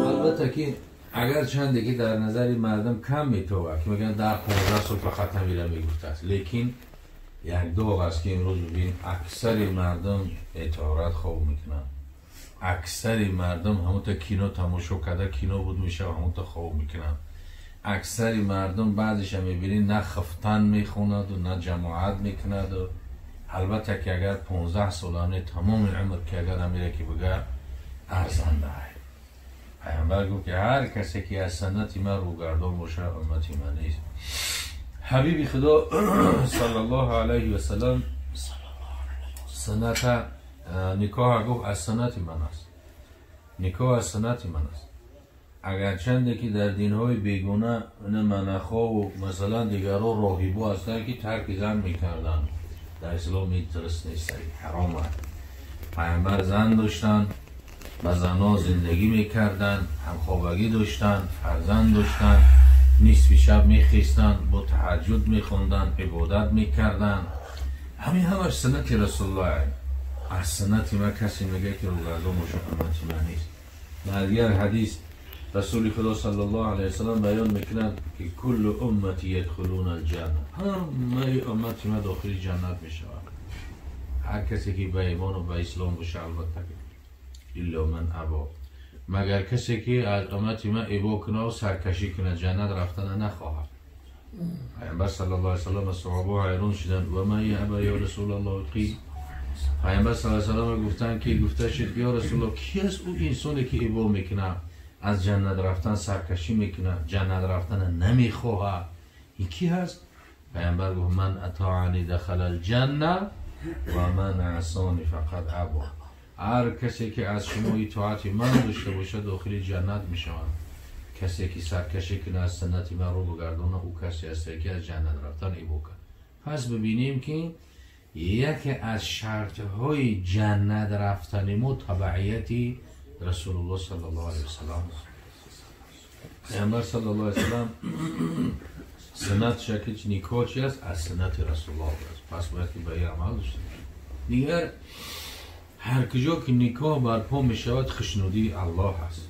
Албатта ки агарчанде ки дар назари мардум кам метобад, ки мегӯянд 10-15 сол фақат ҳамира мегуфтааст, лекин як доғ аст, ки имрӯз бибин, аксари мардум бетоҳорат хоб мекунанд. Аксари мардум ҳамонта кино тамошо карда, кино буд мешава, ҳамонта хоб мекунанд. Аксари мардум баъзеша мебинӣ, на хифтан мехонаду, на ҷамоат мекунаду. Албатта ки агар 15 сол, тамоми умр ки агар амира ки бигӯяд, арзанда. Пайғамбар гуфт, ки ҳар касе ки аз суннати ман рӯгардон бошад, уммати ман нест. Ҳабиби Худо саллаллоҳу алайҳи васалам сунната никоҳа гуфт, аз суннати ман аст. Никоҳ аз суннати ман аст. Агарчанде ки дар динҳои бегона, манахову масалан дигарро, роҳибо ҳастанд, ки тарки зан мекарданд, дар ислом ин дуруст нест, ҳаром аст. Пайғамбар зан доштанд, ба занҳо зиндагӣ мекарданд, ҳамхобагӣ доштанд, фарзанд доштанд, нисфи шаб мехестанд, бо таҳаҷҷуд мехонданд, ибодат мекарданд. Ҳамин ҳамаш суннати Расулуллоҳ. Аз суннати ман касе мегӯяд, ки рӯгардон бошад, уммати ман нест. Дар дигар ҳадис Расули Худо саллаллоҳу алайҳи васаллам баён мекунанд, ки куллу уммати ядхулуна алҷанна, ҳамаи уммати ман дохили ҷаннат мешаванд, ҳар касе ки ба имону ба ислом боша, албатта, илла ман або, магар касе ки аз уммати ман ибо кунаву саркашӣ кунад, ҷаннат рафтана нахоҳад. Пайғамбар саллаллоҳу алайҳи васаллам, саҳобаҳо ҳайрон шуданд: ва ман яъба ё Расулаллоҳ? Қил, Пайғамбар саллаллоҳу алайҳи васаллам гуфтанд, ки гуфта шуд, ки ё Расулаллоҳ, ки аст ӯ инсоне, ки ибо мекунад, аз ҷаннат рафтан саркашӣ мекунад, ҷаннат рафтана намехоҳад, ин ки ҳаст? Пайғамбар гуфт: ман атоани дахала алҷанна ва ман асони фақад або. Ҳар касе ки аз шумо итоати ман дошта бошад, дохили ҷаннат мешавад. Касе ки саркашӣ кунад, аз суннати ман рӯ бигардонад, ӯ касе аст, ки аз ҷаннат рафтан ибо кард. Пас бибинем, ки яке аз шартҳои ҷаннат рафтани мо табаъияти Расулуллоҳ саллаллоҳу алайҳи васаллам. Пайғамбар саллаллоҳу алайҳи васаллам суннат шакли никоҳ чи аст? Аз суннати Расулуллоҳ аст. Пас бояд ки ба ин амал дошта бошем. Дигар ҳар куҷо ки никоҳ барпо мешавад, хушнудии Аллоҳ аст.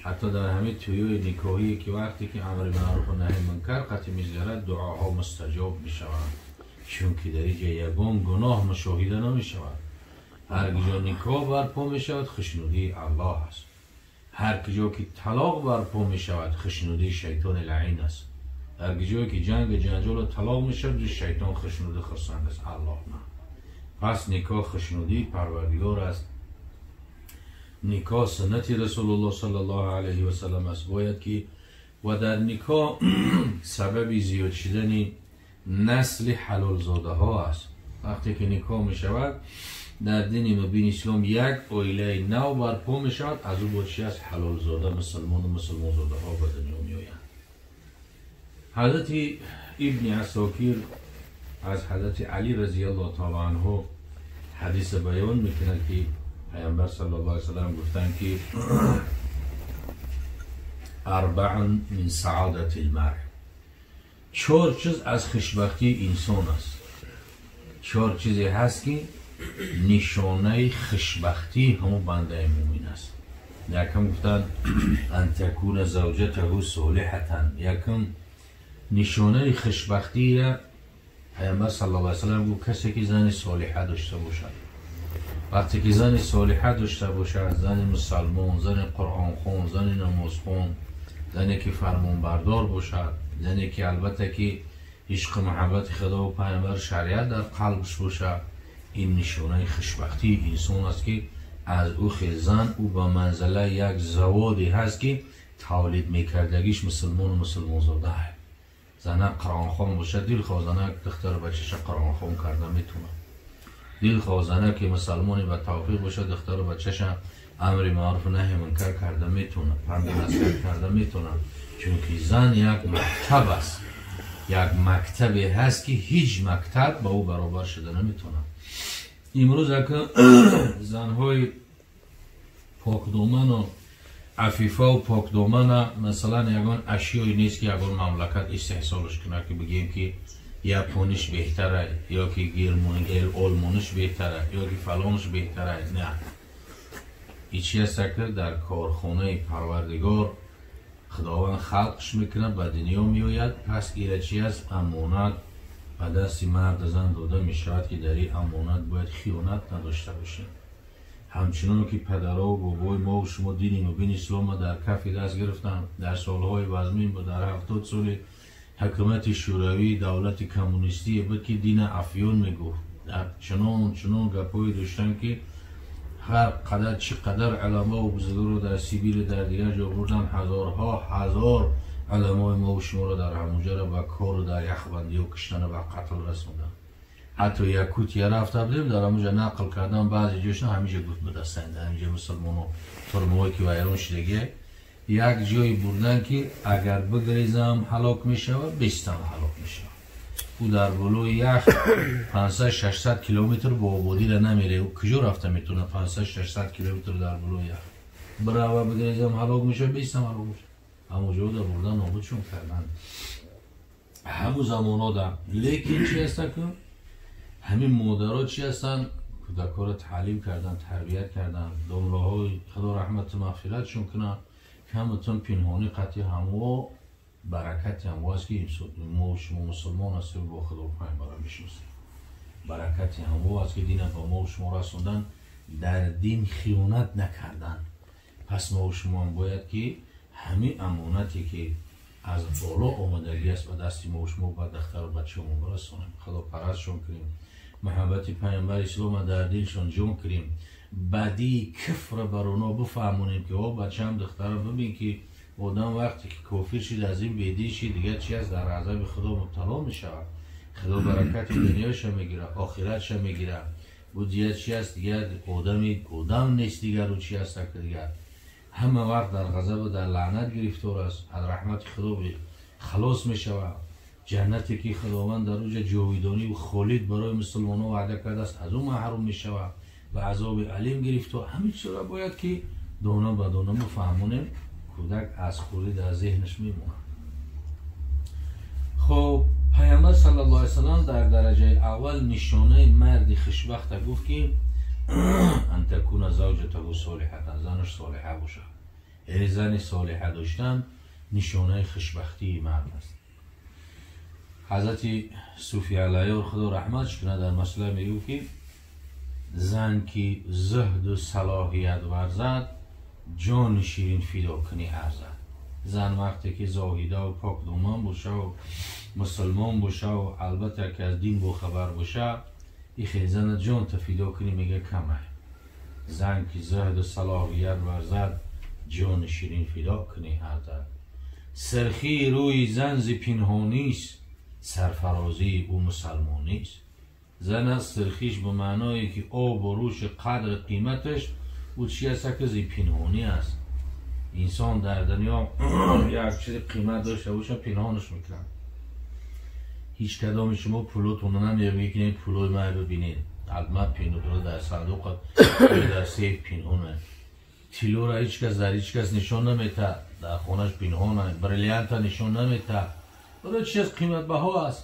Ҳатто дар ҳамин тӯёи никоҳие, ки вақте ки амри маъруфу наҳи мункар қатъи мегузарад, дуоҳо мустаҷоб мешаванд, чунки дар инҷа ягон гуноҳ мушоҳида намешавад. Ҳар куҷо никоҳ барпо мешавад, хушнудии Аллоҳ аст. Ҳар куҷо ки талоқ барпо мешавад, хушнудии шайтони лаъин аст. Ҳар куҷое ки ҷангу ҷанҷолу талоқ мешавад, шайтон хушнуду хурсанд аст, Аллоҳ на. Пас никоҳ хушнудии Парвардигор аст. Никоҳ суннати Расулуллоҳ саллаллоҳу алайҳи васаллам аст. Бояд ки ва дар никоҳ сабаби зиёд шудани насли ҳалолзодаҳо аст. Вақте ки никоҳ мешавад, дар дини мубини ислом як оилаи нав барпо мешавад. Аз ӯ бо чи аст? Ҳалолзода, мусулмону мусулмонзодаҳо ба дунё меоянд. Ҳазрати Ибни Асокир аз ҳазрати Али разияллоҳу таала анҳу ҳадиса баён мекунад, ки Пайғамбар саллаллоҳу алайҳи васаллам гуфтанд, ки арбаъун мин саодати лмар, чор чиз аз хушбахтии инсон аст. Чор чизе ҳаст, ки нишонаи хушбахтии ҳамон бандаи мӯмин аст. Якум, гуфтанд, ан такуна завҷатаҳу солиҳатан. Якум нишонаи хушбахтия, Пайғамбар саллаллоҳу алайҳи васаллам гуфт, касе ки зани солиҳа дошта бошад. Вақте ки зани солиҳа дошта бошад, зани мусалмон, зани қуръонхон, зани намозхон, зане ки фармонбардор бошад, зане ки, албатта, ки ишқу муҳаббати Худову Пайғамбар, шариат дар қалбш бошад, ин нишонаи хушбахтии инсон аст, ки аз ӯ хел зан ӯ ба манзилаи як заводе ҳаст, ки тавлид мекардагиш мусулмону мусулмонзода. Занак қуръонхон бошад, дилхоҳ занак духтару бачаша қуръонхон карда метавонад. Дилхоҳ занаки мусалмони ба тавфиқ бошад, духтару бачаша амри маъруфу наҳи мункар карда метавонад, панду насиҳат карда метавонад, чунки зан як мактаб аст, як мактабе ҳаст, ки ҳеҷ мактаб ба ӯ баробар шуда наметавонад. Имрӯз ака занҳои покдоману афифаву покдомана, масалан, ягон ашёе нест, ки ягон мамлакат истеҳсолш кунад, ки бигӯем, ки япониш беҳтара ё ки олмониш беҳтара ё ки фалонш беҳтара. На. ин чи аст ки дар корхонаи Парвардигор Худованд халқш мекунад, ба дунё меояд. Пас ира чи аст? Амонат ба дасти мард зан дода мешавад, ки дар ин амонат бояд хиёнат надошта бошем. Ҳамчунон ки падаро бобои мо ва шумо дини мубини исломро дар кафи даст гирифтанд, дар солҳои вазмин бо дар 70 соли ҳукумати шӯравӣ, давлати коммунистие буд, ки дина афён мегуфт. Дар чунон гапҳое доштанд, ки ҳар қадар чӣ қадар уламо ва бузургро дар Сибир дар дигар ҷо бурданд, ҳазорҳо ҳазор уламои мо ва шуморо дар ҳамонҷоро ба кору дар яхбандиҳо киштану ба қатл расонданд. Ҳатто Якутия рафта будем, дар ҳамонҷо нақл кардан баъзе ҷошна ҳаминҷо гуфт будастанд, дар ҳаминҷо мусулмоно турмаҳое ки вайрон шудагие, як ҷое бурдан, ки агар бигрезам ҳалок мешавад, бистам ҳалок мешавад. Ӯ дар болои ях 500-600 километр бо ободира намере. Ӯ куҷо рафта метавонад 500-600 километр дар болои ях бирава? Бигрезам ҳалок мешавад, бистам ҳалок мешавад. Ҳамон ҷо да бурдан нобудшон кардан ҳамун замонҳо да. Лекин чи ҳаста ку ҳамин модаро чи ҳастанд? Кӯдакҳоро таълим кардан, тарбият кардан. Домлаҳои Худо раҳмату мағфиратшон кунанд, камутун пинҳонӣ қатъи ҳамо баракати ҳамо аст, ки мо шумо мусулмон ҳастем, бо Худо пайғамбарро мешиносем. Баракати ҳамо аст, ки дина ба мо шумо расондан, дар дин хиёнат накардан. Пас мо шумоам бояд ки ҳамин амонате, ки аз боло омадагӣ аст, ба дасти мо шумо ба духтару бачаҳомон барасонем, худопарастшон кунем, муҳаббати пайғамбари ислома дар дилшон ҷон кунем, бадии куфра бар оно бифаҳмонем, ки о бачаам, духтарам, бибин, ки одам вақте ки кофир шид, аз ин бедин шид, дигар чи аст? Дар азаби Худо мубтало мешавад. Худо баракати дунёша мегирад, охиратша мегирад. Бу дигар чи аст? Дигар одами одам нест, дигару чи аст ки дигар ҳама вақт дар ғазабу дар лаънат гирифтор аст, аз раҳмати Худо халос мешавад. Ҷаннате ки Худованд дар уҷа ҷовидонӣ холид барои мусулмонон ваъда кардааст, аз ӯ маҳрум мешавад, ба азоби алим гирифтор. Ҳамин чизро бояд ки дона ба дона бифаҳмонем, кӯдак аз хурдӣ дар зеҳнаш мемонад. Хоб, Пайғамбар саллаллоҳу алайҳи васаллам дар дараҷаи аввал нишонаи марди хушбахта гуфт, ки ан такуна завҷатаҳу солиҳатан, занаш солиҳа бошад. Яъне зани солиҳа доштан нишонаи хушбахтии мард аст. Ҳазрати Суфи Алайёр, Худо раҳматш кунад, дар масъала мегӯфт, ки зан ки зуҳду салоҳият варзад, ҷони ширин фидо кунӣ арзад. Зан вақте ки зоҳидаву покдоман бошаву мусулмон бошаву албатта ки аз дин бохабар боша, и хезана ҷонта фидо кунӣ, мега камай. Зан ки зуҳду салоҳият варзад, ҷони ширин фидо кунӣ арзад. Сирхии рӯи зан зи пинҳонист, сарфарозии ӯ мусалмонист. Зан аз сирхиш ба маъное ки обу рӯши қадр қиматаш ӯ чи аст ки зи пинҳонӣ аст. Инсон дар дунё як чизи қимат дошта боша, пинҳонаш мекунад. Ҳеҷ кадоми шумо пулотонро намебинед, пулои ман бибинед, ҳатман пинҳон дар сандуқ, дар сейф пинҳоне. Тиллоро ҳеҷ кас дар ҳеҷ кас нишон наметаҳад, дар хонаш пинҳоне. Бриллианта нишон наметаҳад, барои чи аст? Қиматбаҳо аст.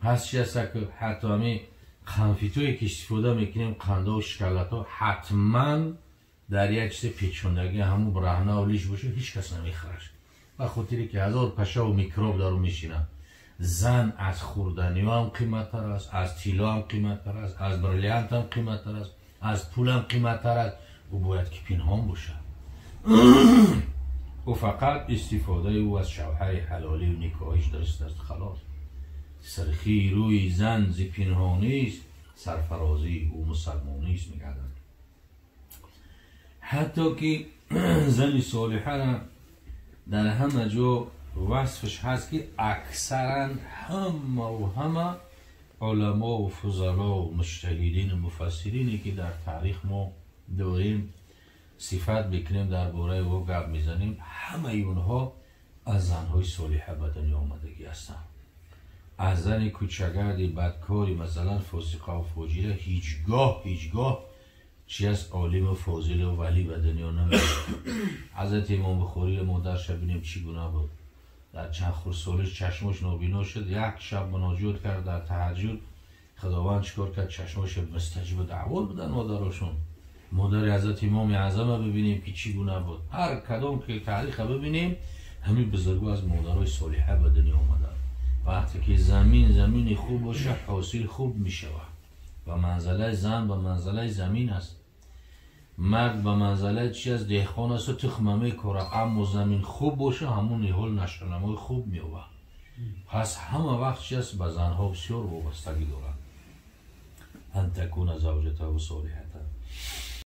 Пас чи аст ки ҳатто ҳамин қанфитое ки истифода мекунем, қандову шоколадҳо, ҳатман дар як чизи печондагӣ, ҳамун браҳнаву лиш боша, ҳеҷ кас намехӯраш, ба хотире ки ҳазор пашаву микроб дар ӯ мешинад. Зан аз хӯрданиҳоам қиматтар аст, аз тиллоам қиматтар аст, аз бриллиантам қиматтар аст, аз пулам қиматтар аст. Ӯ бояд ки пинҳон бошад. Ӯ фақат истифодаи ӯ аз шавҳари ҳалолию никоҳиш дуруст аст, халос. Сирхии рӯи зан зи пинҳонист, сарфарозии ӯ мусалмонист, мегарданд. Ҳатто ки зани солиҳара дар ҳама ҷо васфш ҳаст, ки аксаран ҳамаву ҳама уламову фузалову муҷтаҳидину муфассирине ки дар таърих мо дорем, сифат мекунем, дар бораи ӯ гап мезанем, ҳамаи онҳо аз занҳои солиҳа ба дунё омадагӣ ҳастанд. Аз зани кӯчагарди бадкори, масалан, фосиқаву фоҷира ҳеҷгоҳ, ҳеҷгоҳ чи аст, олиму фозилу валӣ ба дунё намеояд. Ҳазрати Имом Бухориро модарша бинем, чӣ гуна буд. Дар чанд хурдсолиш чашмош нобино шуд. Як шаб муноҷот кард дар таҳаҷҷуд, Худованд чӣ кор кард? Чашмоша мустаҷиба даъвот буданд модарошон. Модари ҳазрати Имоми Аъзама бибинем, ки чӣ гуна буд. Ҳар кадом ки таъриха бибинем, ҳамин бузургҳо аз модарои солиҳа ба дунё омаданд. Вақте ки замин замини хуб боша, ҳосил хуб мешавад. Ба манзалаи зан ба манзалаи замин аст. Мард ба манзалаи чи аст? Деҳқон асту тухма мекора, аммо замин хуб боша, ҳамон ниҳол нашъунамои хуб меёбад. Пас ҳама вақт чи аст? Ба занҳо бисёр вобастагӣ дорад. Ан такуна завҷатаҳу солиҳатан.